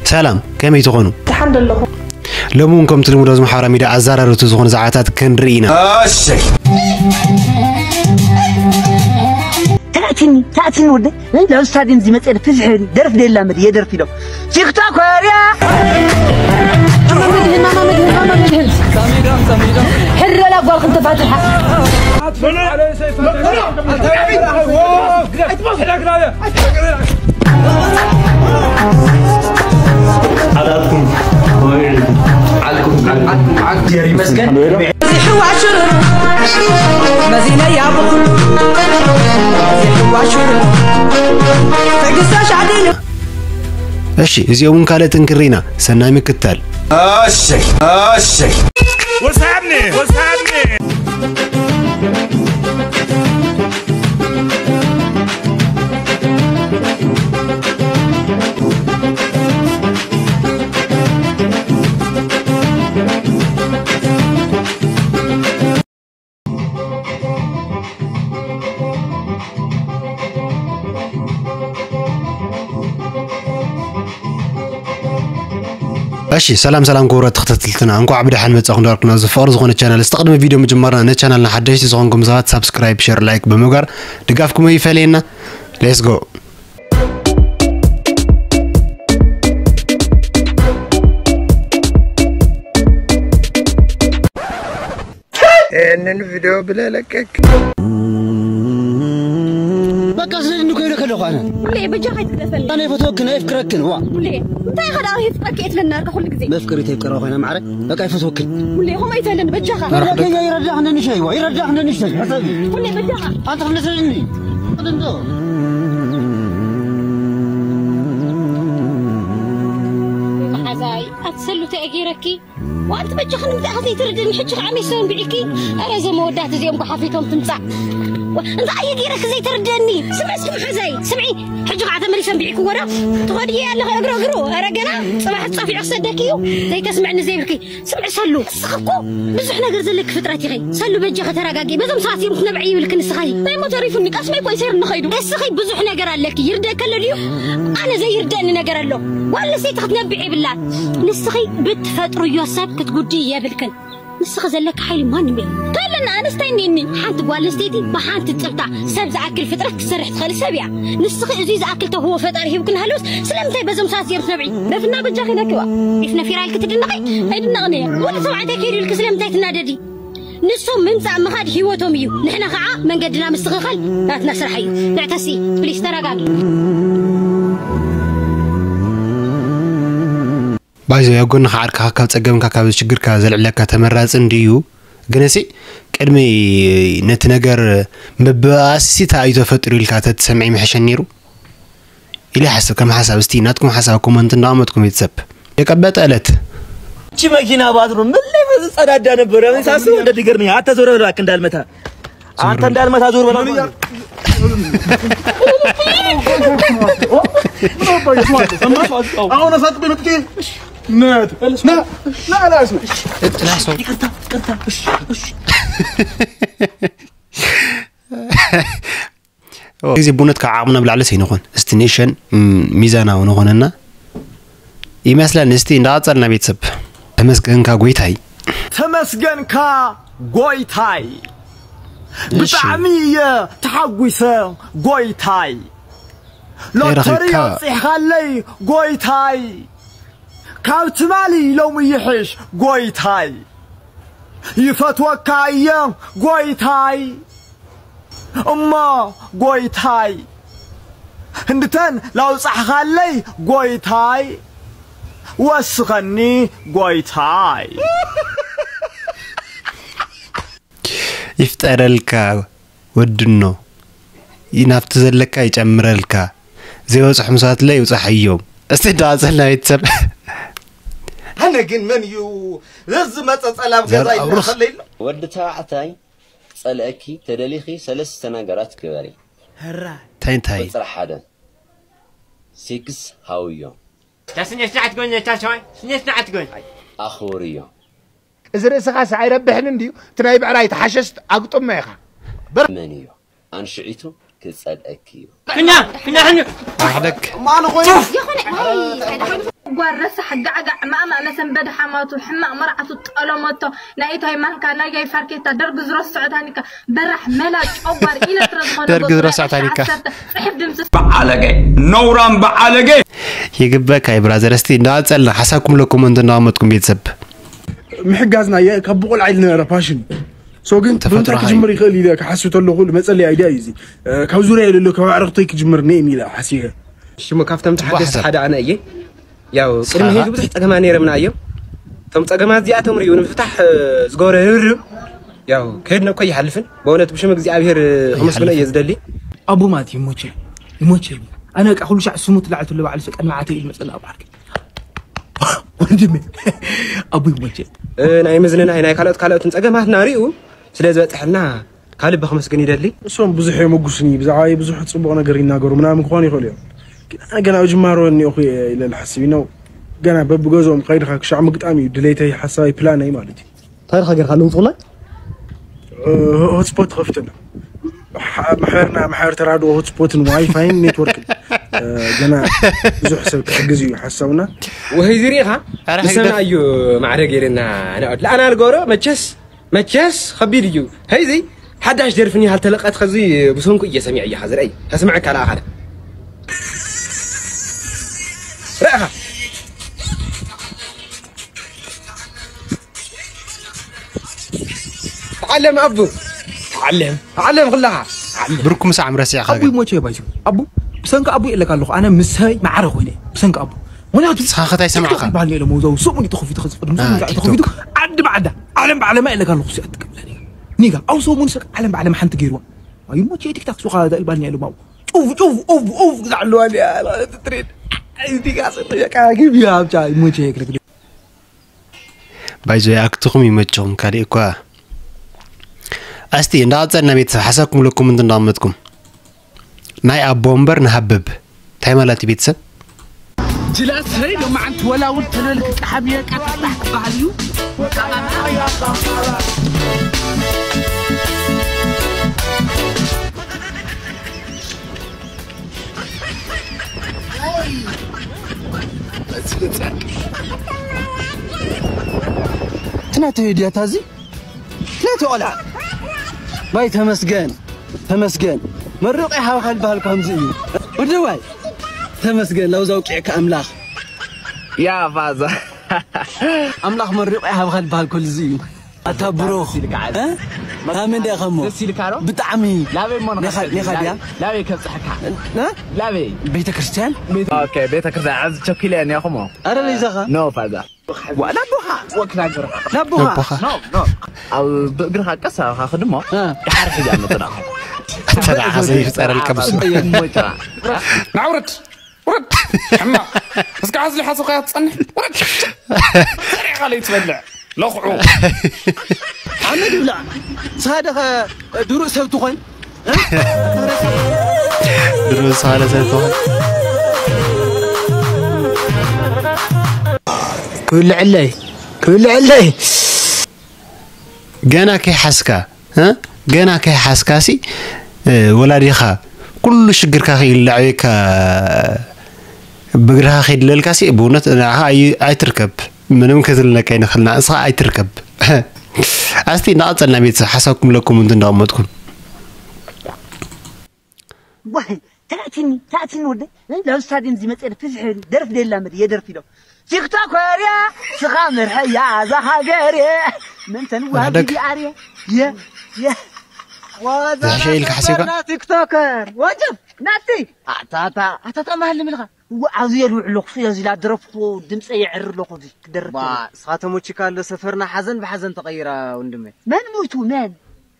ሰላም፣ ከመይ ትኾኑ? ደሓን ደለኹ። ሎሚ እውን ከምቲ ልሙድ ኣብዚ ማሕበራዊ ሚድያ ኣዘራረብቲ ዝኾኑ ዛዕባታት ክንርኢ ኢና። እሺ። ታእትኒ፣ ታእትኒ ወደ፣ እ፣ ናብ ስታድየም ዝመጸ ፍዝሕ ደርፍ ደላ መድ የደርፍ ኢሎም። ቲክቶከር እያ። ማማ መድህን፣ ማማ መድህን፣ ማማ መድህን። ሕረላ ጓል ክንተፋትሓ። ዓላትኩም ዓልኩም ዓልኩም ይመስገን። ዝሕዋ ሽሩሩ መዚነያ ብኹሉ ዝሕዋ ሽሩሩ ትዕግስታ ሻዕዲኑ። እሺ፣ እዚኦም ካልእ ጥንክር ኢና። ሰናይ ምክታል። እሺ፣ እሺ። What's happening? What's happening? እሺ፣ ሰላም ሰላም ክቡራት ተኸታተልትና፣ እንኳዕ ብደሓን መጻኹም። ዳርኩና ዝፍቕር ዝኾነ ቻናል፣ እስቲ ቅድሚ ቪድዮ ምጅማርና ነቻናልና ሓደሽቲ ዝኾንኩም ሰባት ሳብስክራይብ፣ ሼር፣ ላይክ ብምግባር ድጋፍኩም ይፈለየና። Let's go። ይህንን ቪድዮ ብለለቀቅ። በቃ ስለኒ እኮ ኢለክ ኣለኹ ኣነ። ሙሌ፣ በጃኻ ኣይትግደፈኒ። ኣነ ይፈትወክን ኣየፍቅረክን፣ ዋ። ሙሌ፣ እንታይ ኢኻ ደኣ የፍቅረኪ እየ ትብለኒ ኣለኻ ኩሉ ግዜ? መፍቀሪት የፍቅራ ኮይና ማዕረ፣ በቃ ይፈትወክን። ሙሌ፣ ከምኡ ኣይትበለኒ፣ በጃኻ። በቃ ይረዳኽ እንደ ንእሽተይ፣ ዋ፣ ይረዳኽ እንደ ንእሽተይ፣ ሓሳቢ። ሙሌ፣ በጃኻ። ኣንተ ክልሰኒ። ቅድም ዶ? መሓዛይ፣ ኣትሰሉተ እየ ገይረኪ። ዋንቲ በጃኺ ንምንታይ ኢኻ ዘይትርድእኒ? ሕጂ ከዓ ሜሶ እንብዒኪ። ኧረ እዞም መወዳእቲ እዚኦም ጓሓፊቶም ትምጻእ። ዋ፣ እንታይ እየ ገይረኪ ዘይትርድእኒ? ስምዒ እስኪ መሓዛይ፣ ስምዒ። ሕጂ ከዓ ተመሊሰ እንብዒኪ ወረ ትኸዲ ኣለኺ እግሪ እግሩ። ኧረ ገና ጽባሕ ጸፊዑ ክሰደኪ እዩ። ዘይተስምዕኒ ዘይብልኪ። ስምዒ ሰሉ፣ እስኺ እኮ ብዙሕ ነገር ዘለኪ ፍጥረት ኢኺ። ሰሉ በጃኺ ተረጋጊ። በዞም ሰባት እዚኦም ክትነብዒ ይብልኪ ንስኺ። እንታይ እሞ ተሪፉኒ? ቀስመይ እኮ እዩ ሰይሩ ንኸይዱ። እስኺ ብዙሕ ነገር ኣለኪ። ይርደእ ከሎ ድዩ? ኣነ ዘይርደእኒ ነገር ኣሎ። ጓል ኣንስተይቲ ክትነብዕ የብላን። ንስኺ ብትፈጥርዮ ሰብ ክትጉድኢ የብልክን። ንስኺ ዘለኪ ሓይሊ ማንም የለን። ከለና ኣንስታይ እኒኒ። ሓንቲ ጓል ኣንስተይቲ ብሓንቲ ጽብታ ሰብ ዝኣክል ፍጥረት ክትሰርሕ ትኽእል ሰብ እያ። ንስኺ እዚ ዝኣክል ተውህቦ ፈጣሪ ሂብኪ እናሃለወስ ስለምንታይ በዞም ሰባት እዚኦም ትነብዒ? በፍና በጃኺ ኢለኪ ዋ። ዒፍ ነፊራ ኢልኪ ትድነቒ? ኣይድነቕን እየ። ወዲ ተባዕታይ ከይዱ ኢልኪ ስለምንታይ ትናደዲ? ንሶም ምምጻእ ምኻድ ህይወቶም እዩ። ንሕና ኸዓ መንገድና ምስትኽኻል ናትና ስራሕ እዩ። ንዕተሲ፣ ፕሊስ ተረጋጊ። ባይዘ ኣብ ጎንኻ ዓርክኻ ካብ ጸገምካ ካብ ሽግርካ ዘልዕለካ ተመራጺ እንድዩ። ግንሲ ቅድሚ ነቲ ነገር ምብኣስሲ እንታይ እዩ ተፈጢሩ ኢልካ ተትሰምዒ ምሕሸ ነይሩ። ኢለ ይሓስብ ከም ሓሳብ። እስቲ ናትኩም ሓሳብ ኮመንት እንዳቐመጥኩም ቤተሰብ። የቀበጠ ዕለት። እቺ መኪና ባትሩ ምን ላይ በዝጸዳዳ ነበር? ያኔ ሳስበው እንደ ድገርመኝ። አንተ ዞር በል እባክህ እንዳልመታ። አንተ እንዳልመታ ዞር በል። አሁን አሳጥቤ መጥቼ ነት ና ና ላስ ይቅርታ፣ ይቅርታ። እሺ፣ እሺ። ግዜ ብእውነት ካብ ዓቕምና ብላዕሊ ሰይንኾን። እስቲ ኔሽን፣ ም፣ ሚዛናዊ ንኾነና ይመስለኒ። እስቲ እንዳቐጸልና ቤተሰብ። ተመስገንካ ጎይታይ። ተመስገንካ ጎይታይ። እሺ። ብጣዕሚ እየ ተሓጒሰ ጎይታይ። ሎተሪ ከይረኺብካ። ኣውጺሕካለይ ጎይታይ። ካብ ትማሊ ሎሚ ይሕሽ ጎይታይ። ይፈትወካ እየ ጎይታይ። እሞ ጎይታይ፣ ህንድተን ላውጻሕኻለይ ጎይታይ፣ ወስኸኒ ጎይታይ። ይፍጠረልካ ወድኖ፣ ናብቲ ዘለካ ይጨምረልካ። ዘይበጽሑ ምሳትለ ይውጻሕ እዮም። እስቲ እንዳቐጸልና ቤተሰብ። ኣነ ግን መን እዩ ነዚ መጸ ጸላም ገዛ ዘርኣ ሩስ። ይልኣኸለይ ኣሎ? ወዲ ተባዕታይ ክጸልአኪ ተደሊኺ ሰለስተ ነገራት ግበሪ። ህራይ። እንታይ እንታይ? ቁጽሪ ሓደ፣ ሴክስ ሃውዮ። እታ ስኔት ንዓት ጎኝ፣ እታ ሰዋይ ስኔት ንዓት ጎኝ። ኣኽብርዮ። እዚ ርእስኻስ ኣይረብሕን እንድዩ? እቲ ናይ ብዕራይ ተሓሸስ ኣግጥሞ ኢኻ። በር- መን እዩ? ኣንሽዒቱ ክጸልአኪ እዩ። ክኛ፣ ክኛ፣ ክኛ። ኣሕለክ። ማን ኾይ? ዝኾነ፣ ዋይ፣ ጓር ረሳሕ ጋዕጋዕ ማእማእ መሰንበዲ ሓማቱ ሕማቕ መርዓቱ ጠለመቶ ናይ ኢታይ ማንካ ናይ ጋይ ፋርኬታ ደርጊ ዝረስዖ ታኒካ በራሕ መላ ጨጓር ኢለ ስለ ዝኾነ ደርጊ ዝረስዖ ታኒካ። ጽሕፍ ድምፂ በዓለገ ነውራም በዓለገ ይግበካ ይብራዘር እስቲ እንዳቀጸልና ሓሳብኩም ለኩም እንትን እንዳቀመጥኩም ቤተሰብ ምሕጋዝና እየ ካብ ብቆልዓ ኢል ነበረ ፓሽን ሶ ግን ተፈጥሮ ብምንታይ ሓይ። ክጅምር ይኽእል ኢለ ክሓስብ ተለኹ ልመፀለይ ኣይድያ እዩ እዚ ካብ ዙርያ የለሎ ካብ ኣዕረኽተይ ክጅምር ነይም ኢለ ሓሲበ ሽሙ ካብቶም ተሓገዝቲ ሓደ ኣነ እየ ያው ቅድሚ ሕዚ ብዙሕ ፀገማ ነይረምና እዮም እቶም ፀገማት እዚኣቶም ሪኡ ንምፍታሕ ዝገብረ ርብርብ ያው ከድነ እኮ ይሓልፍን በእውነት ብሽም እግዚኣብሔር ከመስግኖ እየ ዝደሊ ኣቡ ማለት ይሞቼ ይሞቼ ኣነ ቃ ኩሉ ሻዕ ስሙ ትላዕቱ ለባዕሉ ሰቀን ማዓተ ይመፀና ኣብ ዓርኪ ወንድሜ ኣቡ ይሞቼ ናይ ምዝንናይ ናይ ካልኦት ካልኦትን ፀገማትና ሪኡ ስለ ዝበፅሐልና ካብ ልቢ ከመስግን ይደሊ። እሶም ብዙሕ የመጉስኒ፣ ብዛዕባይ ብዙሕ ጽቡቕ ነገር ይናገሩ ምናምን ክኾኑ ይኽእሉ እዮም፣ ግን ኣነ ገና ኣብ ጅማሮ እኒኦኹ እየ ኢለ ዝሓስብ እዩ ነው። ገና በብገዝኦም ከይድኻ ክሻዕ ምግጣም እዩ ድሌተይ፣ ሓሳበይ፣ ፕላነይ ማለት እዩ። እንታይ ኢኻ ጌርካ ኣለዉ ትኹላይ? ሆትስፖት ትኸፍት ኣሎ። ማሕበርና ማሕበር ተራድኦ ሆትስፖትን ዋይፋይን ኔትወርክን ገና ብዙሕ ሰብ ክሕግዝ እዩ ሓሳብና። ወህይ ዝሪኢኻ ብሰምና እዩ ማዕረ ገይርና ንኣድ ለኣና ንገብሮ መቸስ መቸስ ኸቢድ እዩ። ሀይዚ ሓዳሽ ደርፊ እኒሃ ተለቀት ኸዚ ብሰንኩ እየ ሰሚዐያ ኸዚ ረኣይ ከስምዐካ ለኣ ኻደ ረእኻ ተዓለም ኣቡ ተዓለም ተዓለም ኽላኻ ተዓለም ብርኩ ምሳዕ ምረሲዕኻ ኣቡ ይሞቸ ባይሱ ኣቡ ብሰንኪ ኣቡ የለካ ኣለኹ ኣነ ምሰይ ማዕረ ኮይነ ብሰንኪ ኣቡ ምክንያቱ ንስኻ ኸታይ ሰማዕኻ ይበሃል ነለ መውዛዊ ሰሙን ተኸፊቱ ኸዚ ቅድሚ ሰሙን ተኸፊቱ ዓዲ ብዓዳ ዓለም ብዓለማ የለካ ኣለኹ ሲኣ ትቀብለኒ ኒጋ ኣብ ሰሙን ሰ ዓለም ብዓለማ ሓንቲ ገይርዋ ይሞቼ ቲክታክ ሱኻ ተልባልኒ ያለ ማው ጩፍ ጩፍ ኡፍ ኡፍ ክዛዕ ኣለዋ ትሬድ ቲጋ ሰጠቃ ግብ ያብቻ ይሞቼ ክልክ ባይዞ ኣክትኹም ይመቸኹም ካልእ እኳ ኣስቲ እንዳቐጸልና ቤተሰብ ሓሳብኩም ለኩም እንት እንዳቐመጥኩም ናይ ኣቦ እምበር ንሃብብ እንታይ ማለት እዩ ቤተሰብ ጅላስ ሀይ ሎማዓንቲ ወላ እውን ተለልክ ቃሓም እየ ቃጣጣሕ ክበሃል እዩ ትናተ ድያታ እዚ ትናተ ቆልዓ ባይ ተመስገን ተመስገን መርቆ ይሃብካ ዝበሃል ከምዚ እዩ ወደዋይ ተመስገን ላውዛ ውቂዕካ ኣምላኽ ያ ፋዛ ኣምላኽ መርቆ ይሃብካ ዝበሃል ከሉ እዚ እዩ ኣታ ብሩኽ ካብ ምንታይ ከሞ ብጣዕሚ ላበይ እሞ ንኻ ድያ ላበይ ከብፅሐካ ላበይ ቤተ ክርስቲያን ቤተ ክርስቲያን ዓዚ ቸኪለ እኒኹም ኣረ በይዛኻ ኖ ፋዛ ላቦኻ ወክናገርኻ ላቦኻ ኖ ኖ ኣብ ብእግርኻ ቀስ ኣኻ ክድሞ ድሓር ሒዛ መጥና ተዳሓዘ ይፍጠረልካ ብሱ ናውርድ ውረድ ሕማቕ እስካ ዓዚ ሓስብካያ ትጸንሕ ውረድ ሰሪዕካ ለይትበልዕ ለኽዑ ሓመድ ይብላዕ ንስኻ ደኸ ድሩእ ሰብ ትኾን ድሩእ ንስኻ ለሰብ ትኾን ክብልዕለይ ክብልዕለይ ገና ከይሓዝካ ገና ከይሓዝካሲ ወላዲኻ ኩሉ ሽግርካ ከይሉ ለዕቤካ ብእግርኻ ከይድለልካሲ ብእውነት ንዓኻ ኣይትርከብ ምንም ክትልነካ ይንኽልና እስኻ ኣይትርከብ ኣስቲ እናቐፀልና ቤተሰብ ሓሳብኩም ለኩም እንት እንዳቐመጥኩም ዋይ ተኣትኒ ተኣትኒ ወደ ናብ ስታድየም ዝመፀ ፍዝሕ ደርፍ ደላ መድ የደርፍ ኢሎ ቲክቶከር እያ ስኻ መርሐያ እዛ ሃገር እየ መን ተንዋሃብ ዲዲ ኣርየ የ የ ዝሕሸ ኢልካ ሓሲብካ ቲክቶከር ወጀብ ናቲ ኣታታ ኣታታ ማሃሊ ምልኻ እዋ ኣብዚ የልውዕ ኣለኹ እዚ ላደረፍኩ ድምፀ የዕር ኣለኹ እዚ ክደርፍ ባ ስኻ ተሞቺካ ኣሎ ሰፈርና ሓዘን ብሓዘን ተቐይራ ወንድመይ መን ሞይቱ መን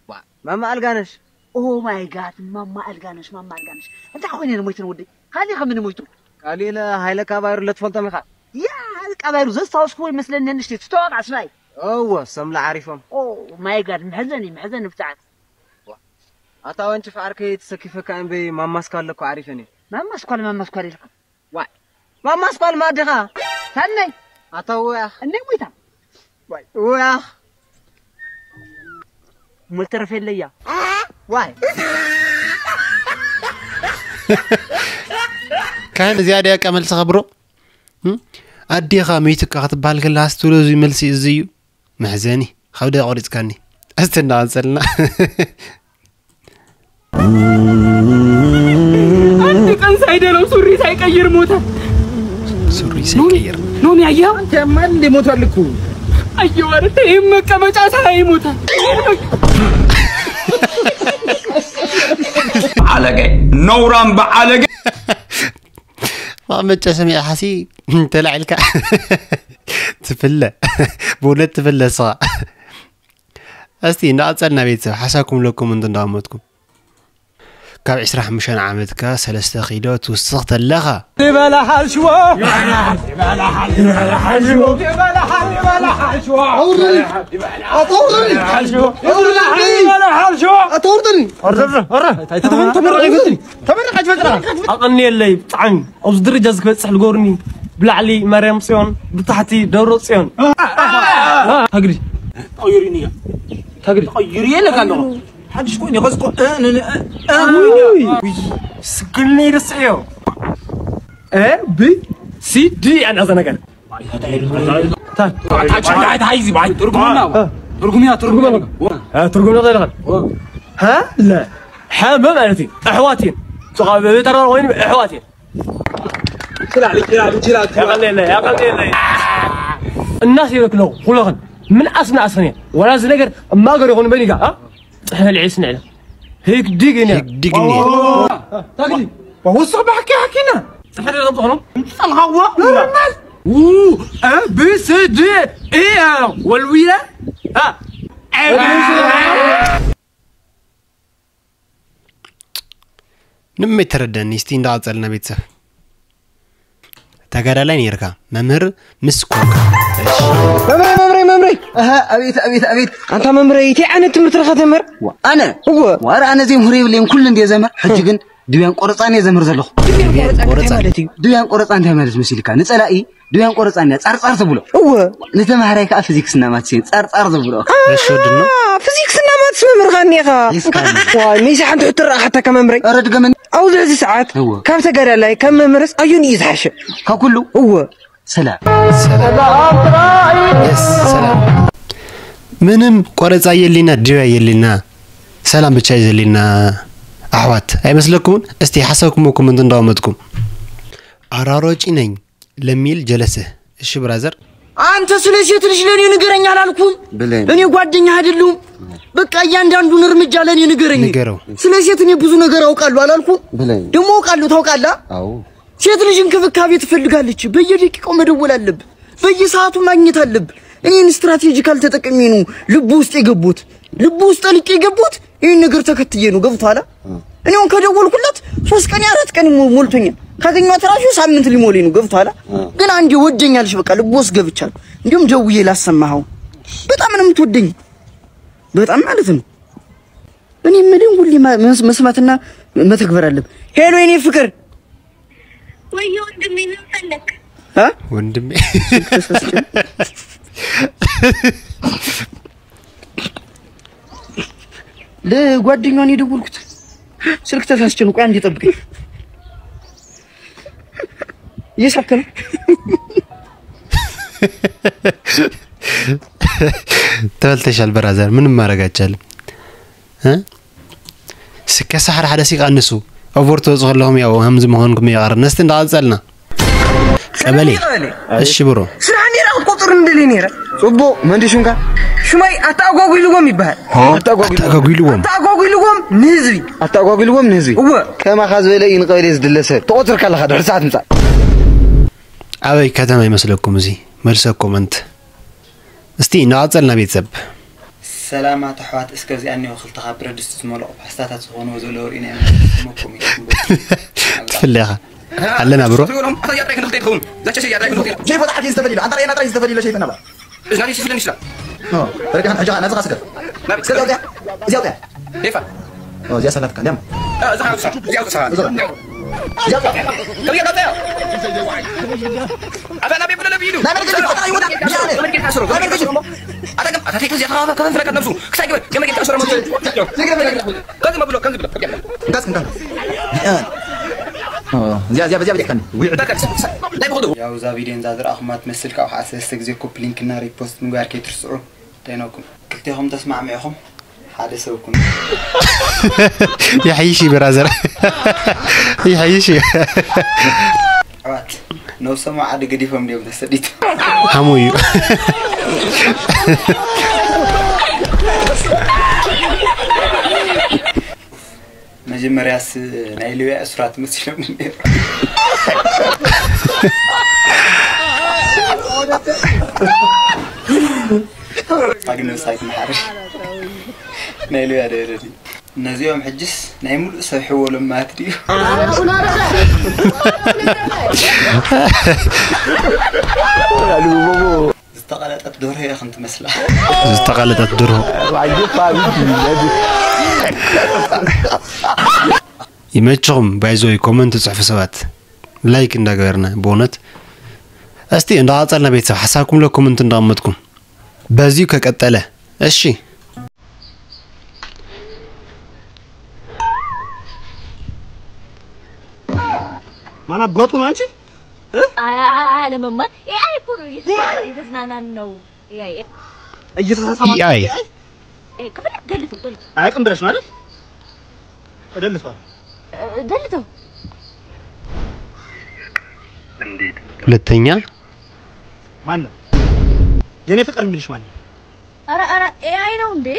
ባ ማማ ኣልጋነሽ Oh my god ማማ ኣልጋነሽ ማማ ኣልጋነሽ እንታይ ኮይነ ሞይተን ወደይ ካሊእ ከምን ሞይቱ ካሊእ ሃይለ ካባይሩ ለትፈልጦም ኢኻ ያ ካባይሩ ዘስታወስኩ ይመስለኒ ንሽቲ ትተዋቕ ኣስማይ እወ ሰምላ ዓሪፎም Oh my god ምሕዘኒ ምሕዘኒ ብትዓት ኣታ ወንጭፍ ዓርከይ ተሰኪፈካ እምበይ ማማስኳል ለኮ ዓሪፈን እየ ማማስኳል ማማስኳል ኢልካ ዋይ ማማ ኣስኳል ማድኻ ሰነይ ኣታ ውያኽ እነይ ሙይታ ውያኽ ሙልተረፍ የለያ ዋይ ካህን እዚኣ ድያ ቀመልስኻ ብሮ ኣዴኻ መይቱካ ክትበሃል ከላ ኣስተውሎ እዚ መልሲ እዚ እዩ። መሕዘኒ፣ ከብደ ቆሪጽካኒ። እስቲ እንዳቐጸልና። አንድ ቀን ሳይደለው ሱሪ ሳይቀይር ሞተ። ሱሪ ሳይቀይር። ኖሚ አየኸው? አንተማ እንዴ ሞቷል እኮ። አየኸው አይደል? ይህም መቀመጫ ሳይ ሞተ። ባለገ፣ ነውራም ባለገ። መቐመጫ ሰሚዕኻሲ ተላዒልካ ትፍለ። ብእውነት ትፍለ ንስኻ። እስቲ እንዳቐጸልና ቤተሰብ ሓሳብኩም ለኩም እንት እንዳቐመጥኩም። ካብ ዕስራ ሓሙሽተ ዓመትካ ሰለስተ ኪሎ ትውስኽ ተለኻ። ይበላሃል ሽዎ። ኣተውርደኒ። ኣተውርደኒ። ኣተውርደኒ። ኣተውርደኒ። ኣተውርደኒ። ኣተውርደኒ። ኣተውርደኒ። ኣተውርደኒ። ኣተውርደኒ። ኣቐንየለይ ብጣዕሚ ኣብዚ ደረጃ እዚ ክበፅሕ ልገብሩኒ ብላዕሊ ማርያም ፅዮን ብታሕቲ ደብረ ፅዮን። ታግዲ። ታግዲ። ሓድሽ ኮይኑ ኸዝቆ ስግልኒ ደስዕዮ ብ ሲ ዲ ኣና ዘ ነገር ትርጉምና ትርጉምያ ትርጉም ትርጉም ዘለኸን ሃ ለ ሓመ ማለት እዩ። ኣሕዋት እየን። ጭቓ ቤተራ ወይም ኣሕዋት እየን። እናስ ይበክለው ኩለኽን ምንኣስ ምንኣስኽን እየ። ወላ እዚ ነገር እማገር ይኹን በሊጋ ፅሕልዒ ስንዕለ ህግዲግ እየ። ህግዲግ እየ። ታግዲ ወስኽ ብሓቂ ሓኪና ፅሕልዒ ከምፅኽኖም ምፅልሃዋ ኖርማል ብ ስ ድ እየ ወልዊለ ንምመይ ተረደኒ እስቲ እንዳቐጸልና ቤተሰብ። ተጋዳላይ ነይርካ መምህር ምስ ኮንካ። እሺ። መምረይ መምረይ መምረይ ኣሃ ኣቤት ኣቤት ኣቤት ኣንታ መምረይ እቲ ዓይነት ትምህርቲ ረኸ ተመር ኣነ እወ ዋር ኣነ ዜም ሁሬ ብሌን ኩሉ እንደ ዘመር ሕጂ ግን ድብያን ቆረጻን የዘምር ዘለኹ። ድብያን ቆረጻ ማለት እዩ። ድብያን ቆረጻ እንታይ ማለት መሲልካ ንጸላኢ ድብያን ቆረጻን እያ ጻርጻር ተብሎ። እወ ንተማሃራይ ከዓ ፊዚክስ እና ማትስ እየን ጻርጻር ዘብሎ። እሺ ወድኖ። ፊዚክስ እና ማትስ መምህርካ እኒኻ። ዋይ መይሲ ሓንቲ ሕቶ ረኣኻታ ከመምረይ። ኧረ ድገመኒ። ኣብዚ ሕዚ ሰዓት እወ። ካብ ተጋዳላይ ካብ መምህርስ ኣዩን እዩ ዝሓሸ? ካብ ኩሉ እወ። ሰላም። ሰላም። የስ ሰላም። ምንም ቆረጻ የሊና ድብያ የሊና ሰላም ብቻ እዩ ዘሊና። ኣሕዋት ኣይመስለኩምን? እስቲ ሓሳብኩም ኮመንት እንዳወመጥኩም። አራሮጪ ነኝ ለሚል ጀለስህ። እሺ ብራዘር። አንተ ስለ ሴት ልጅ ለኔ ንገረኝ አላልኩም? ብለኝ። እኔ ጓደኛ አይደለሁም። በቃ እያንዳንዱን እርምጃ ለኔ ንገረኝ። ንገረው። ስለ ሴት እኔ ብዙ ነገር አውቃለሁ አላልኩም? ብለኝ። ደግሞ አውቃለሁ ታውቃለህ? አዎ። ሴት ልጅ እንክብካቤ ትፈልጋለች። በየደቂቃው መደወል አለብህ። በየሰዓቱ ማግኘት አለብህ። እኔን ስትራቴጂካል ተጠቅሜ ነው ልቡ ውስጥ የገቡት። ልቡ ውስጥ ጠልቄ የገቡት ይህን ነገር ተከትዬ ነው። ገብቶሃል? እኔ አሁን ከደወልኩላት ሶስት ቀን አራት ቀን ሞ- ሞልቶኛል። ካገኘኋት ራሱ ሳምንት ሊሞላኝ ነው። ገብቶሃል? ግን አንዴ ወደኛለች። በቃ ልቡ ውስጥ ገብቻለሁ። እንዲሁም ደውዬ ላሰማኸው። በጣም ነው የምትወደኝ። በጣም ማለት ነው። እኔ የምልህን ሁሌ ማ- መስ- መስማትና መተግበር አለብህ። ሄሎ የኔ ፍቅር። ወይዬ ወንድሜ ምን ፈለክ? እ? ወንድሜ ለጓደኛዋን የደወልኩት ስልክ ተሳስቼ ነው። ቆይ አንዴ ጠብቀኝ። እየሳቀ ነው። ተበልተሻል ብራዘር፣ ምንም ማድረግ አይቻልም። እ? እስከ ሳሕሪ ሓደ ሲቃ ንሱ ኦቨር ትወፁ ከለኹም ያው ሃምዚ ምዃንኩም ይቐር። ነስቲ እንዳቐጸልና ቀበሌ። እሺ ብሮ። ስራሕ ኔራ ቁጥር እንደሊ ኔረ። ጽቡቕ መንዲ ሹምካ? ሹመይ ኣተኣጓጒልዎም ይበሃል። ኣተኣጓጒልዎም። ኣተኣጓጒልዎም። ኣተኣጓጒልዎም ንህዝቢ። ኣተኣጓጒልዎም ንህዝቢ። እወ። ከማኻ ዝበለ እዩ ንቀበሌ ዝድለ ሰብ። ተቖጽርካ ኣለኻ ድሕሪ ሰዓት ምጻእ። ኣበይ ከተማ ይመስለኩም እዚ? መልሰ ኮመንት። እስቲ እናቐጸልና ቤተሰብ። ሰላማት ኣሕዋት፣ እስከ እዚኣ እኒኦ ክልተ ካብ ብረት ድስቲ ዝመልኦ ፓስታታት ዝኾንዎ ዘለዉ ርኢና ኢና። መኮም እዩ። ትፍለ ኢኻ። ኣለና ብሮ። ሸይፎ ጣዕቂ ዝተፈሊሉ፣ ኣንታ ርኣየና ጥራይ ዝተፈሊሉ ሸይፈና በል። እዝና ሸይፍ ለንሽላ። ኦ፣ ረዲኻ ሕጂ ነዚ ኻስከ። ናበይ? እስከ እዚኣ፣ እዚኣ ኣውፅያ። ኦ፣ እዚኣ ሰላትካ፣ ሊያም። እዚኣ፣ እዚኣ፣ እዚኣ፣ እዚኣ። እዚኣ፣ እዚኣ። ከመይ ጌርካ ኣውፅያ? ኣታ ናበይ ብሎ ለቢሉ? ናይ መን ገዲፍ? ኣታ ይወዳ። ናይ መን ገዲፍ? ኣታ ከም፣ ኣታ ተይተ እዚኣ ተኻፋ፣ ከመን ፍለቀት ነብሱ። ክሳይ ግበር። ከመይ ጌርካ ኣሽሮ መብሱ? ከዚ መብሎ፣ ከዚ ብሎ። እንካስ፣ እንካስ። እዚኣ እዚኣ በዚኣ በዚኣ ከኒ ያው እዛ ቪድዮ እንዛ ዝረኣኹማ ትመስል ካብ ሓደ ሰለስተ ግዜ ኮፕሊንክ እና ሪፖስት ምግባር ከይትርስዑ ደይነኩም ክልቴኹም ተስማዕሚዕኹም ሓደ ሰብ ኩኑ ይሐይሽ ብራዘር ይሐይሽ ኣሕዋት ነብሶም ዓዲ ገዲፎም ድዮም ተሰዲት ሓሙ እዩ መጀመርያስ ናይ ሊብያ እሱራት መሲሎም ነይሩ ኣግነሳይት ንሓርሽ ናይ ሊብያ ደረዲ ነዚኦም ሕጅስ ናይ ሙሉእ ሰብ ሕወሎም ማለት ድዩ ዝተቐለጠት ደርሆ እያ ከም ትመስላ ዝተቐለጠት ደርሆ ይመችኹም ባይዞይ ኮመንት ትፅሕፉ ሰባት ላይክ እንዳገበርና ብእውነት እስቲ እንዳቐፀልና ቤተሰብ ሓሳብኩም ለ ኮመንት እንዳቐመጥኩም በዚሁ ከቀጠለ እሺ ማን አባቱ ነው አንቺ? ለመማር ኤአይ እኮ ነው እየተዝናናን ነው። እየተሳሳማ AI ከፈለግ ደልተው ደልተው አያውቅም ብለሽ ነው አይደል? እደልተዋል። ደልተው ሁለተኛ ማን ነው የኔ ፍቅር የሚልሽ ማን ነው? ኧረ ኧረ ኤአይ ነው እንዴ?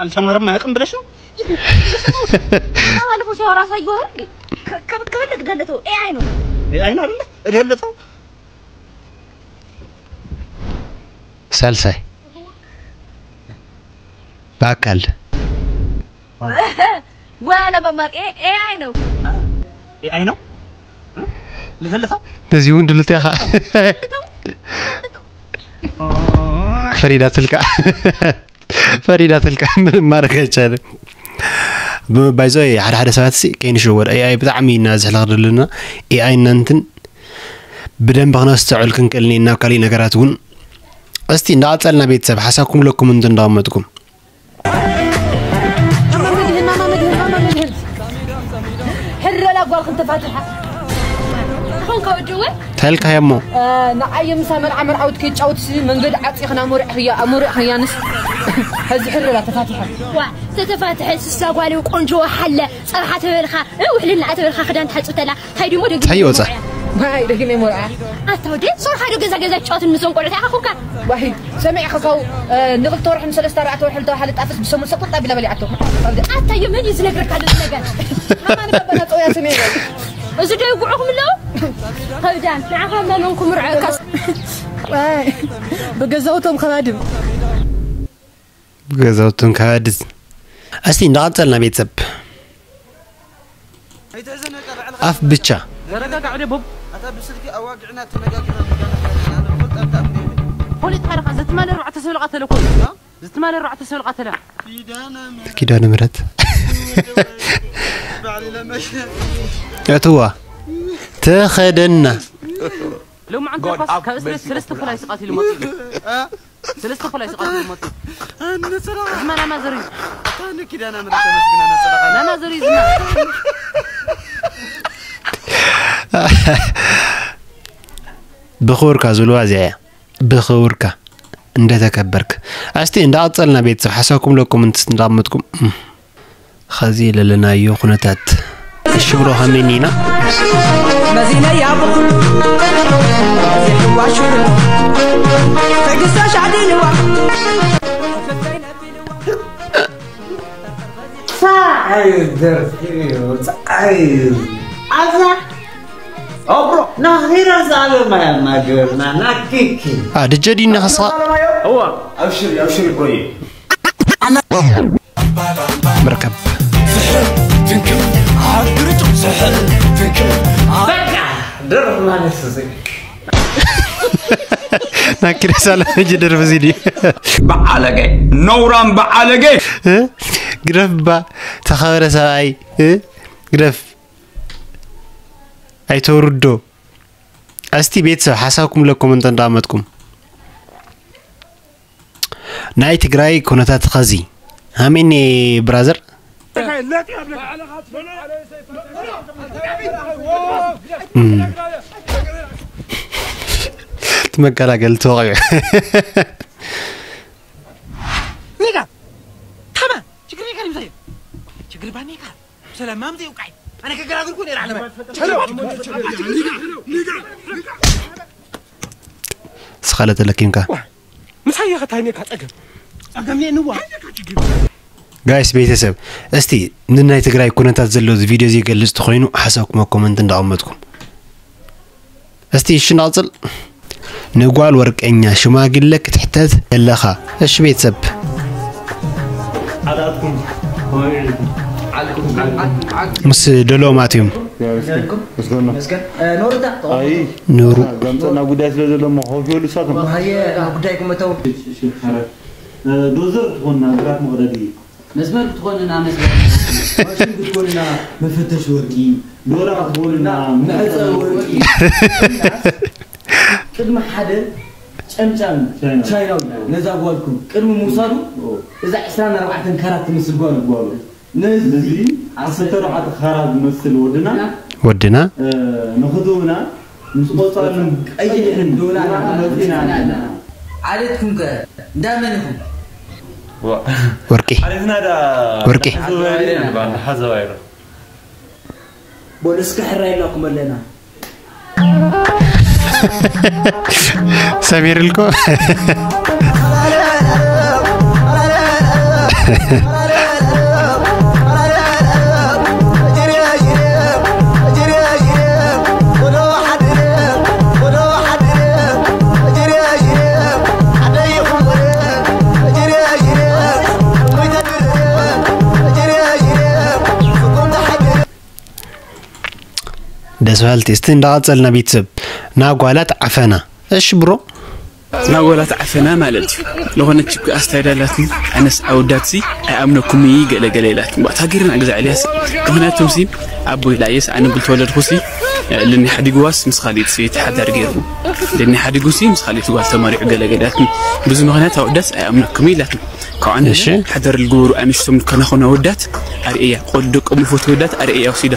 አልተማረም አያውቅም ብለሽ ነው? ባለፈው ሲያወራ ሳየው ከፈለግ ደልተው ኤአይ ነው። AI ነው አይደል? እደልተው ሳልሳይ በአካል ወላ መማር ኤአይ ነው። AI ነው ልፈልፋ ነዚ እውን ድልት ኢኻ ፈሪዳትልካ ፈሪዳትልካ ምንም ማድረግ ኣይቻልም። ባይዞ ሓደ ሓደ ሰባት ሲ ከይንሽወድ ኤኣይ ብጣዕሚ ኢና ዝሕለኽ ዘለና ኤኣይ እናንትን ብደንብ ክነስተውዕል ክንክእል ኢና ኣብ ካሊእ ነገራት እውን እስቲ እንዳቐፀልና ቤተሰብ ሓሳብኩም ለኩም እንት እንዳቐመጥኩም ሕረላ ጓልክን ተፋቲሓ ኾንካ ወድወ ተልካዮ እሞ ንዓየ ምሳ መርዓ መርዓውት ከይጫወት መንገዲ ዓፂኽና ሙሪዕኽያ ኣሙሪዕኽያንስ ሕዚ ሕረላ ተፋቲሓ ዋ ዝተፋትሐ ስሳ ጓል ቆንጆ ሓለ ፀብሓ ተበልካ ውሕልልና ተበልካ ክዳን ትሓፅብ ተላ እንታይ ድሞ ደግ እንታይ ይወፃ ማይ ደግሜ ሞርዓ ኣታ ወደ ሶርካ ዶ ገዛ ገዛ ጫወትን ምዞም ቆልዑት ኢኻ ኮንካ ዋሂ ሰሚዕኻ ካው ንክልተ ወርሒ ንሰለስተ ኣርባዕተ ወርሒ ዝተባሃለ ጣፍስ ብሰሙን ሰጥጥ ኣቢላ በሊዓቶ ኣታ ዮ መን እዩ ዝነግረካ ኣሎ ነገር ሃማን ባባና ፀውያ ሰሚዕ እዚ ዶ ይጉዕኹም ኣለዉ ከብዳን ንዓኻ መመንኩም ርዐካስ ብገዛውቶም ከባድም ገዛውቶም ከባድስ እስቲ እንዳቐፀልና ቤተሰብ ኣፍ ብቻ ተረጋጋዕ ወደ ቦብ ኣታ ብስልኪ ኣዋጊዕና ተነጋጊና ምጋና ፈልጣምጣ ፖሊስ ሓረኻ ዘትማለ ኣርባዕተ ሰብ ልቓተለ ኮ ዘትማለ ኣርባዕተ ሰብ ልቓተለ ኪዳነ ምረት እትዋ ተኸደና ሎማዓንቲ ኳስ ካብ እስሬት ሰለስተ ፖላይስ ቃቲሉ መጡ ሰለስተ ፖላይስ ቃቲሉ መጡ ዝማን ኣማዘር እዩ ኪዳነ ምረት ተመስግና ነፀላኻ ናማዘር እዩ ዝማን ብኽብርካ ዝብልዋ እዚኣ እያ ብኽብርካ እንደተከበርክ እስቲ እንዳቐፀልና ቤተሰብ ሓሳብኩም ለኩም እንትስ እንዳቐመጥኩም ኸዚ ለለናዮ ኩነታት እሽብሮ ከመይ ኢና መዚነያ ብኹሉ ዘይሕዋ ሽሮ ትዕግስታ ሻዕዲንዋ ፃዓይ ደርፊ እዩ ፃዓይ ኣዛ ኦብሮ ናኺራ ዛለማ ያናገርና ናኪኪ ኣድጀ ዲና ኸስኻ እዋ ኣብሽሪ ኣብሽሪ ብሮዬ ምርከብ ደርፍ ማለት እዚ ናኪዳ ሳለ ሕጂ ደርፍ እዚ ድዩ በዓለገ ነውራም በዓለገ ግደፍ እባ ተኸበረ ሰብኣይ ግደፍ ኣይተውርዶ እስቲ ቤተሰብ ሓሳብኩም ለኮመንት እንዳመጥኩም ናይ ትግራይ ኩነታት ኸዚ ሃሜኔ ብራዘር እቲ መገላገሊ ተወቒዑ። ኒጋ ታማ ችግር ኒጋ ይምሳይ ችግር ባኒካ ሰላም ማምዘ ይውቃይ ኣነ ከገራግርኩ ነራ ዓለማ ስኻለ ተለኪምካ ምሳየ ከታይኔካ ጸገም ጸገም ነንዋ ጋይስ ቤተሰብ እስቲ ንናይ ትግራይ ኩነታት ዘሎ እዚ ቪድዮ እዚ ይገልፅ ተኮይኑ ሓሳብኩም ኣብ ኮመንት እንዳቐመጥኩም እስቲ እሺ ንቐፅል ንጓል ወርቀኛ ሽማግለ ክትሕተት ከለኻ እሺ ቤተሰብ ምስ ደለዎም ኣትዮም ኑሩ ዘምፀና ጉዳይ ስለ ዘሎ ሞ ከውፊ ወሉ ሳቶም ጉዳይ ክመተው ዶዘር ትኾንና ግራት መቕደዲ መስመር ክትኾንና መስመር ማሽን ክትኮንና መፈተሽ ወርቂ ዶራ ክትኾንና መሕፀቢ ወርቂ ቅድሚ ሓደ ጨምጫም ቻይናዊ ነዛ ጓልኩም ቅድሚ ምውሳዱ እዛ ዕስራን ኣርባዕተን ካራት ትመስል ጓል ጓሉ ነዚ ዓሰርተ ኣርባዕተ ካራት ዝመስል ወድና ወድና ንኽትህቡና ምስ ቆፃልን ቀይሕን ዶላር መፂና ኣለና ዓሌትኩም ከ እንዳመን ኢኹም ወርቂ ዓሌትና ዳ ወርቂ ሓዘዋይረ ሓዘዋይረ በሉ እስከ ሕራይ ኢላኩም ኣለና ሰሚር እልኮ ደስ በሃልቲ እስቲ እንዳቐፀልና ቤተሰብ ናጓላት ዓፈና እሺ ብሮ ናጎላት ዓፈና ማለት እዩ ዝኾነች እኮ ኣስታይል ኣላትኒ ኣነስ ኣወዳትሲ ኣይኣምነኩም እዩ ገለ ገለ ኢላትኒ ባት ሃገርና ግዛዕ ኢልያስ ምክንያቱም ሲ ኣቦ ኢላየስ ኣነ ብልተወለድኩ ሲ ለኒ ሓዲግዋስ ምስ ካሊት ሰበይቲ ሓዳር ገይሩ ለኒ ሓዲጉ ሲ ምስ ካሊት ጓል ተመሪዑ ገለ ገለ ኢላትኒ ብዙ ምክንያት ኣወዳትስ ኣይኣምነኩም እዩ ኢላትኒ ካብ ኣነ ሓደር ልግበሩ ኣንሽቶም ከናኾኑ ኣወዳት ኣርእያ ቆል ደቆም ልፈቱ ወዳት ኣርእያ ወሲዳ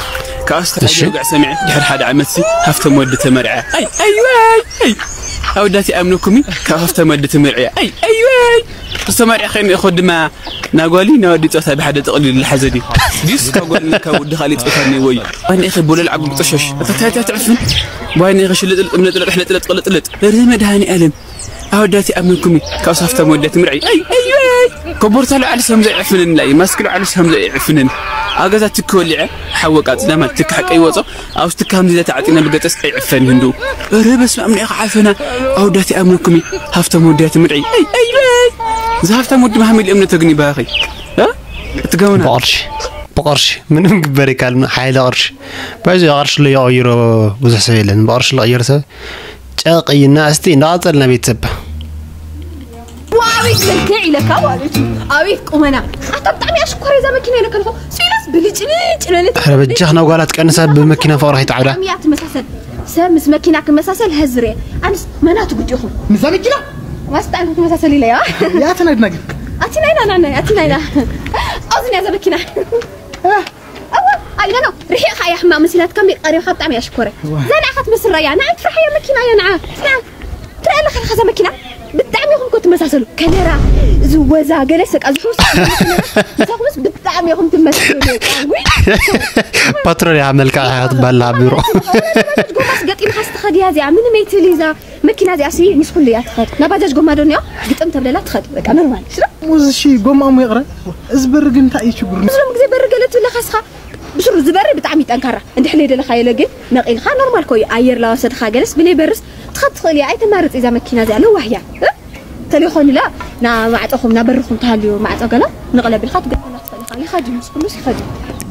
ካብ ኣስተሓዲ ወግዕ ሰሚዐ ድሕር ሓደ ዓመት ሲ ሃፍቶም ወዲ ተመርዐ ኣይ ኣይ ኣይ ኣይ ኣወዳት ይኣምነኩም ካብ ሃፍቶም ወዲ ተመርዐ ኣይ ኣይ ኣይ ዝተመርዐ ከይኑ ኢኹ ድማ ናጓሊ ናወዲ ፆታ ብሓደ ጠቕሊሉ ዝሓዘ ድዩ ድዩስ ካብ ጓል ካብ ወዲ ካሊእ ፆታ እኒዎ እዩ ኣነ ኢኸ ቦለል ዓጉም ጠሸሽ እታታታ ትዕፍን ዋይ ንኢኸ ሽልጥልጥ ምልጥልጥ ሕልጥልጥ ቅልጥልጥ ርህ መድሃኒ ኣለም ኣወዳት ይኣምንኩም ካብ ሳፍታ መወዳት ምርዒ ኣይ ኣይ ኣይ ኮቦርታ ልዓሊ ሰምዘ ይዕፍንን ላይ ማስክ ልዓሊ ሰምዘ ይዕፍንን ኣገዛ ትክ ወሊዐ ሓወቃ ጽዳማ ትክ ሓቀ ይወጾ ኣብ ትክ ከምዚ ተዓጢና ብገጠስ ኣይዕፈን ህንዱ ኧረ በስመ ኣብ ንኢኻ ዓፈና ኣወዳት ይኣምንኩም ሃፍታ መወዳት ምርዒ ኣይ ኣይ ኣይ ዝሃፍታ መወዲ መሃመል እምነት ተግኒ ባኺ እትገውና ብቕርሺ ብቕርሺ ምንም ግበር ይካልና ሓይለ ቅርሺ ባይዚ ቅርሺ ለየቐይሮ ብዙሕ ሰብ የለን ብቕርሺ ለቐይር ሰብ ጨቕይና እስቲ እንዳቐፀልና ቤተሰብ ዋቤት መልክዕ ኢለካ ማለት እዩ ኣቤት ቁመና ኣታ ብጣዕሚ ኣሽኮር እዛ መኪና ኢለካ ኣለኹ ሲላስ ብልጭልጭ ለለት ኧረ በጃኽ ናብ ጓላት ቀንሳ ብመኪና ፍቕሪ ከይትዓብዳ እያ ትመሳሰል ሰብ ምስ መኪና ክመሳሰል ሀዝር እየ ኣንስ መናቱ ግዲኹም ምሳ መኪና ማስ ብጣዕሚ ክትመሳሰል ኢለ እያ ያተናግናግ ኣቲ ናይና ናና ኣቲ ናይና ኣብዚ ናይ ዘበኪና ኣዋ ኣይነኖ ርሒቕካ እያ ሕማቕ መሲላትካ እምቢ ቀሪብካ ብጣዕሚ እያ ሽኮረ እዛ ንዓኻ ትመስል ራያ ንዓ ትፍርሓያ መኪና እያ ንዓ ንዓ ትርኢ ኣለኻ ኢኻ እዛ መኪና ብጣዕሚ ኢኹም እኮ ትመሳሰሉ ከለራ እዚ ወዛ ገለ ሰቃ ዝሑስ ምሳኹምስ ብጣዕሚ ኢኹም ትመሳሰሉ ዊ ፓትሮል እያ መልክዓ ክትበሃል ቢሮ ጎማስ ገጢምካ ስትኸድያ እዚኣ ምንም ኣይትልይ እዛ መኪና እዚኣ ሲ ምስ ኩሉ እያ ትኸድ። ናብ ባጃጅ ጎማ ዶ እኒኦ? ግጥም ተብለላ ትኸድ። በቃ ኖርማል። ሽሮ? ሙዝ እሺ ጎማ እሞ ይቕረ። እዚ በሪ ግን እንታይ እዩ ችግሩ? ብዙ ግዜ በሪ ገለ ትብለካ እስኻ ብስሩ ዝበሪ ብጣዕሚ ጠንካራ እንድሕር ለይደለኻዮ ኢለ ግን ነቒልካ ኖርማል ኮዩ ኣየር ላወሰድኻ ገለስ ብለይ በርስ ትኸድ ትኽእል እያ ኣይተማርፅ እዛ መኪና እዚኣ ለዋህ እያ እ? ተለይኾኑላ ናብ ማዕፆኹም ናብ በርኹም ተሃልዩ ማዕፆ ገላ ንቕለብ ኢልካ ትገጥመላ ትኽእል ኢኻ ይኸድ እዩ ምስ ኩሉስ ይኸድ እዩ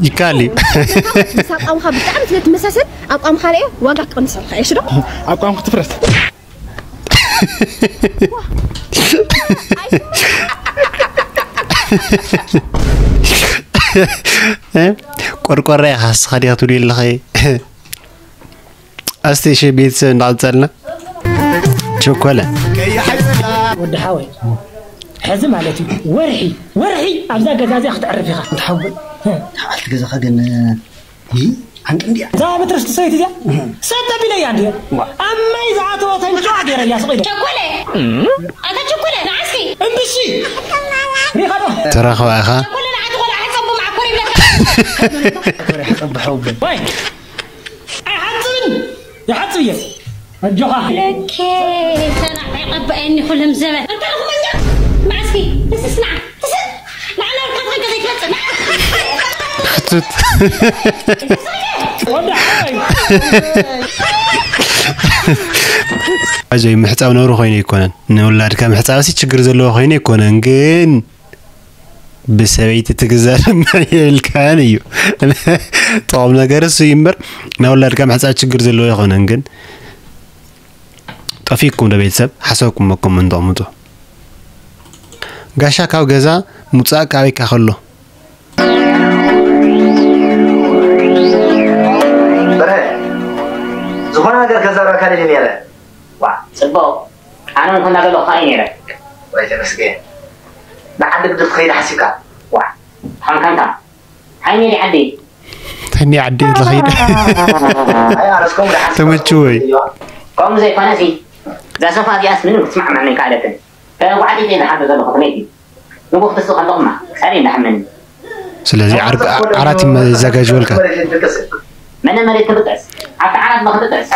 ይካል እዩ ምስ ኣቋምኻ ብጣዕሚ ስለ ትመሳሰል ኣቋምኻ ርአ ዋጋ ክቕንሰልካ እየ ሽዶ ኣቋምካ ትፍረስ ቆርቆራ ኢኻ ስኻ ዲኻ ትብሉ ኣለኸ ኣስቴ ሸ ቤተሰብ እንዳቐጸልና ቸኮለ ወዲ ሓወይ ሕዚ ማለት እዩ ወርሒ ወርሒ ኣብዛ ገዛ እዚኣ ክትዕርፍ ኢኻ ወዲ ሓወይ ኣብቲ ገዛኻ ግን ይ ኣንቂ እንዲያ እዛ በትረስቲ ሰበይቲ እዚኣ ሰጥ ኣቢለያ እንዲ ኣብ ማይ ዝኣተወ ተንጫዋ ገይረያ ስቕ ኢለ ቸኮለ፣ ኣታ ቸኮለ ንዓስኪ እምብሲ ሪኻ ዶ ተረኽባ ኢኻ። ቸኮለ ንዓቲ ቆልዓ ሕፀቡ መዓኮር ይብለካ። ጸብሐው ወይ ኣይሓፅብን ይሓፅብ እየ ኣጆኻ ለኬ ሰላም ኣይቐበአኒ ኩሎም ዘበን ኣንታ ኹመኛ መዓስኪ እስስና ሕቱት ኣጆይ ምሕፃው ነውሪ ኮይኑ ኣይኮነን። ንውላድካ ምሕፃውሲ ችግር ዘለዎ ኮይኑ ኣይኮነን፣ ግን ብሰበይቲ ትግዛእ ድማ የብልካን እዩ። ጥቕም ነገር እሱ እዩ እምበር ናይ ውላድካ ምሕፃው ችግር ዘለዎ ኣይኮነን፣ ግን ጠፊእኩም ዶ ቤተሰብ ሓሰብኩም መኮመንት ተቐምጡ። ጋሻ ካብ ገዛ ምውፃእ ካበይካ ከሎ በርሀ ዝኾነ ነገር ከዛረበካ ደሊ ነይረ። ዋ ፅቡቕ ኣነ እውን ከምዛ ዘለኹ ከኣ ነይረ። ወይ ተመስገን ንዓዲ ግዲ ክትኸይድ ሓሲብካ። ዋ ሓምካንካ ሓይኒ ዲ ዓዲ ተኒ ዓዲ ትኸይድ ኣይ ኣረስኮም ደሓን ተመችወይ ከምኡ ዘይኮነ ሲ እዛ ሶፋ እዚኣስ ምንም ክትስማዕማዕኒ ኣይከኣለትን። ተጓዕጢጠ ዝሓንተ ዘለኹ ከመይ ድዩ? ንጉ ክትስእ ከለኹማ ክሳደይ እንዳሓመኒ። ስለዚ ዓርቢ ዓራት ይዘጋጅወልካ። መነ መሬት ትብጠስ ኣብቲ ዓራት ማ ክትብጠስ።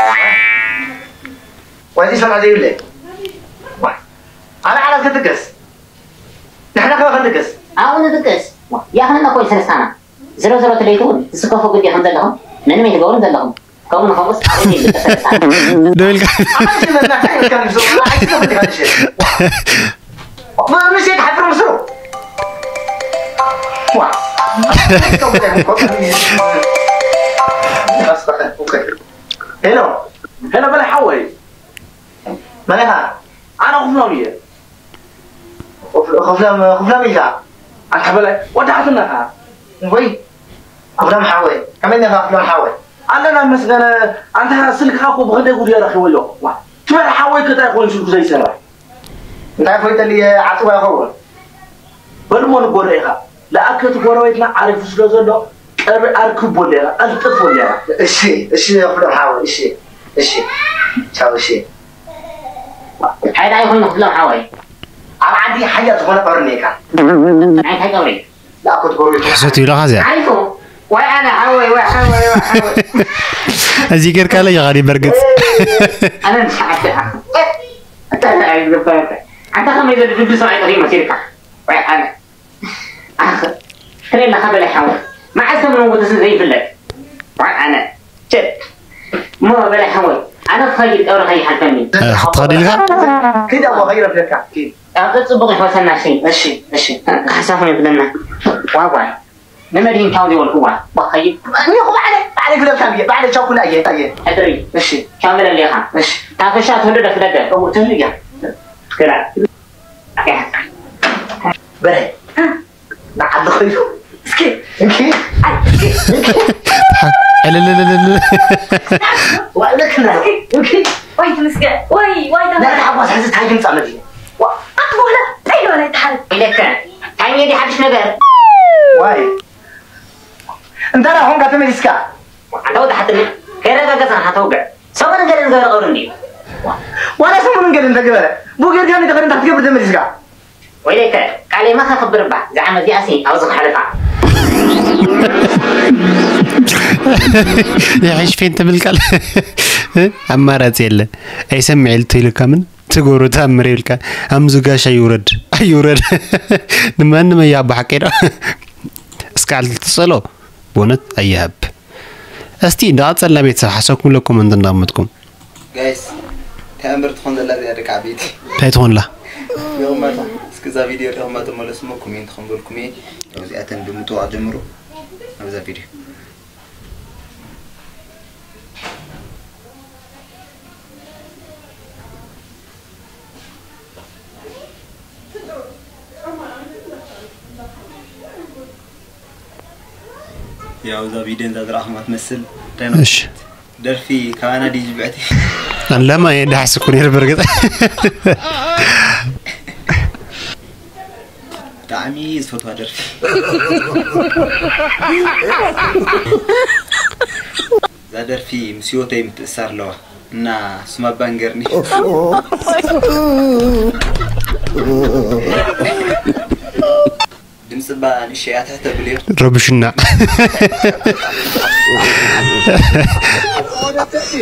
ዋይዚ ሰምዓ ዘይብለይ ኣነ ዓራት ክትድቅስ ንሕና ከ ክንድቅስ ኣብኡ ንድቅስ። ያኽንና ኮይ ሰለስታና ዝሮ ዝሮ ትለይትውን ትስከፉ ግዲ ከም ዘለኹም ምንም ኣይትገብሩን ዘለኹም። ከምኡ ንኸምኡስ ኣብኡ ይልቀሰለሳ ደው ኢልካ ምሸት ሓፍር ምስሩ ሄሎ ሄሎ በለ ሓወይ መን ኢኻ ኣነ ክፍሎም እየ ክፍሎም ክፍሎም ኢልካ ኣንታ በላይ ወዳሕትና ኢኻ ወይ ክፍሎም ሓወይ ከመይ ኢኻ ክፍሎም ሓወይ ኣለና መስገነ ኣንታ ስልክኻ እኮ ብኽንደይ ጉድ እየ ረኺበዮ ዋ ትበል ሓወይ ከታይ ኮይኑ ስልኩ ዘይሰርሕ እንታይ ኮይተልየ ዓፅዋ ይኸውን በልሞ ንጎረ ኢኻ ለኣከ እቲ ጎረቤትና ዓሪፉ ስለ ዘሎ ቀርቢ ኣርክቦ ሌራ ቀልጥፎ ሌራ እሺ እሺ ክፍሎም ሓወይ እሺ እሺ ቻው እሺ ሓይዳ ይኹን ክፍሎም ሓወይ ኣብ ዓዲ ሓያል ዝኾነ ቀብሪ እኒኤካ ናይ እንታይ ቀብሪ ላእኮት ጎረቤት ሕሰት ይብለኻ እዚኣ ዓሪፉ ወይ ኣነ ሓወይ ወይ ሓወይ ወይ ሓወይ እዚ ጌርካ ለዮ ኻዲ በርግፅ ኣነ ንስሓተ ኣታ እንታይ ዝገበረካ ኣንታ ከመይ ዘሎ ድብሊ ሰብኣይ ጠፊኡ መሲልካ ወይ ኣነ ኣኸ ከመይ ኣለኻ በላይ ሓወይ መዓዝ ከም ንውትስ ዘይፍለጥ ወይ ኣነ ቸት እሞ በላይ ሓወይ ኣነ ክኸይድ ቀብሪ ከይሓልፈኒ ክትኸድ ኢልካ ኪድ ኣቦ ከይረፍለካ ኪድ ኣብ ጽቡቕ ይፈሰና ሸይ እሺ እሺ ሓሳኹም ይብለና ዋጓይ ንመድሂን ታው ዝበልክዋ ባኸይድ እኔኹ ባዕለ ባዕለ ግደልካ ብዬ ባዕለ ቻኩላ እየ እየ ሕድሪ እሺ ቻምለሌኻ እሺ ታፈሻ ትህሉ ደፍለደ እው ትህሉ እያ ግራ በረ ንዓዲ ኸይዱ እስኪ እንኪ ኣይ እስኪ እንኪ ዕልልልልል ዋለክና እንኪ ወይ ትምስገን ወይ ወይ ናይ ተባረክ። ተሓጓስ ሕዚ ታይ ድምፃ መዲነ ኣትቦላ ጠይሎ ናይ ተሓረ ኢለከ ታይ ሜዲ ሓድሽ ነገር ዋይ እንታይ ዳ ኾንካ ተመሊስካ ኣንተ ወዲ ሓትነ ከይረጋገፅና ሃተውግዕ ሰሙን ገለ ንገበረ ቀብሪ እንድዩ ዋላ ሰሙን ገለ እንተገበረ ብኡ ጌርካ ንተኸደ እንታይ ክትገብር ተመሊስካ ወይለከ ቃሌማ ከኽብር እባ እዛ ዓመት እዚኣሲ ኣብዚ ክሕልፋ ይሕሽ ፌን ትብል ቃል ኣማራፂ የለ ኣይሰምዕ ኢሉ ተይሉካ ምን ትገብሮ ተኣምር ይብልካ ኣምዚ ጋሽ ኣይውረድ ኣይውረድ ንማንም ኣያ ብሓቂ ዶ እስካል ትጸሎ ብእውነት ኣያሃብ እስቲ እንዳቐጸልና ቤተሰብ ሓሳብኩም ለኮመንት እንዳቐመጥኩም ጋይስ እንታይ እምበር ትኾን ዘላ እዚኣ ደቂ ዓበይቲ እንታይ ትኾንላ ይቕመጣ እስኪ እዛ ቪድዮ ደቕመጡ መለስሞ ኮሜንት ክንበልኩም እየ እዚኣተን ብምጥዋቕ ጀምሩ ኣብዛ ቪድዮ ያው እዛ ቪድዮ እዛ ዝረኣኹማ ትመስል እንታይ ነው እሺ ደርፊ ካባና ድዩ ዝብዕቲ ኣለማ የዳሕስ እኮ ነይሩ በርግጥ ብጣዕሚ ዝፈትዋ ደርፊ። እዛ ደርፊ ምስ ህይወተይ ምትእሳር ኣለዋ እና ስማ ባንገርኒ። ድምፂ ባ ንእሸይ ኣትሕት ተብልዮ። ረብሽና። እስኪ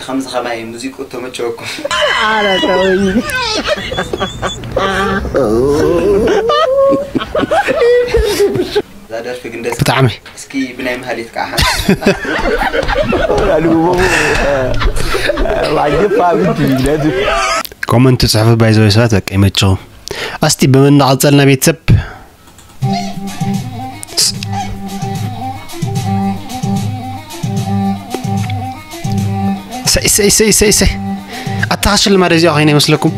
ከምዚ ከማይ ሙዚቁ ተመቸወኩም። እዛ ደርፊ ግን ደስ ብጣዕሚ እስኪ ብናይ መሃሌት ከዓ ሓንቲ ዋጀፋ ብትብለት ኮመንት ጽሕፉ ባይዘው ሰባት በቃ ይመቸው። እስቲ በመናቀጸልና ቤተሰብ ሰይ ሰይ ሰይ ሰይ ሰይ ኣታ ሽልማት እዚኣ ኮይና ይመስለኩም?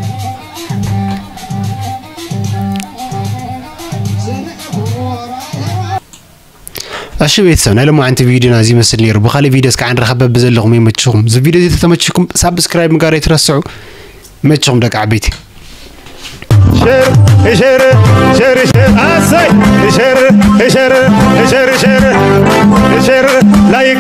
እሺ ቤተሰብ ናይ ሎማዓንቲ ቪዲዮና እዚ ይመስል ነይሩ። ብካሊእ ቪዲዮ እስካዕ ንራኸብ በብዘለኹም ይመችኹም። እዚ ቪዲዮ እዚ ተተመችኩም ሳብስክራይብ ምግባር ኣይትረስዑ። ይመችኹም ደቂ ዓበይቲ። ሸር ሸር ሸር ሸር ኣሰይ ሸር ሸር ሸር ሸር ሸር ላይክ